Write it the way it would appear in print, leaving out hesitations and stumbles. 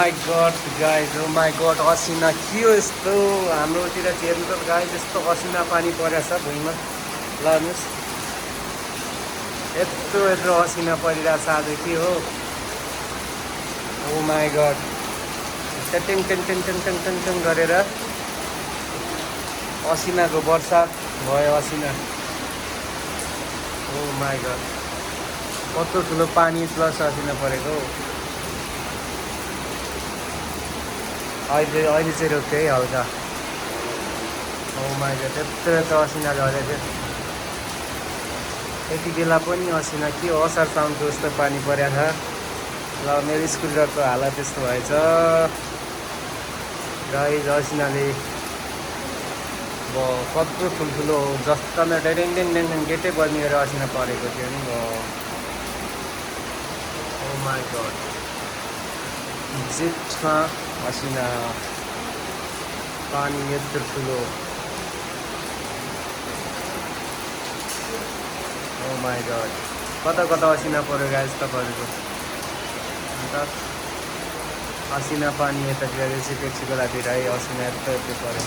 My god guys, oh my god, असिना के हो यस्तो हाम्रोतिर हेर्नु त गाइज, यस्तो असिना पानी परेछ भुइँमा। ल हेर्नुहोस्, यत्रो यत्रो असिना परिरहेछ आज के हो। ओ माई गड, टेङ टेङ टेङ टेङ टेङ टेङ टेङ गरेर असिनाको बर्सात भयो असिना। ओ माई गड, कत्रो ठुलो पानी प्लस असिना परेको। अहिले अहिले चाहिँ रोक्यो है हल्का। ओ माई गड, त्यत्रो यत्रो असिना झरेको थियो। यति बेला पनि असिना के हो, असार साउनको जस्तो पानी परेको छ। ल मेरो स्कुटरको हालत यस्तो भएछ गाइज, असिनाले अब कत्रो ठुल्ठुलो जस्तामा डेडेङ डेङ डेङ डेङ गेटै बनिएर असिना परेको थियो नि। ओ माई गड, जेठमा असिना पानी यत्रो ठुलो। ओ माई गड, कता कता असिना पऱ्यो गाइज तपाईँहरूको। अन्त असिना पानी यतातिर रेसिपेक्सीको लागि है असिना यत्रो यत्रो पऱ्यो।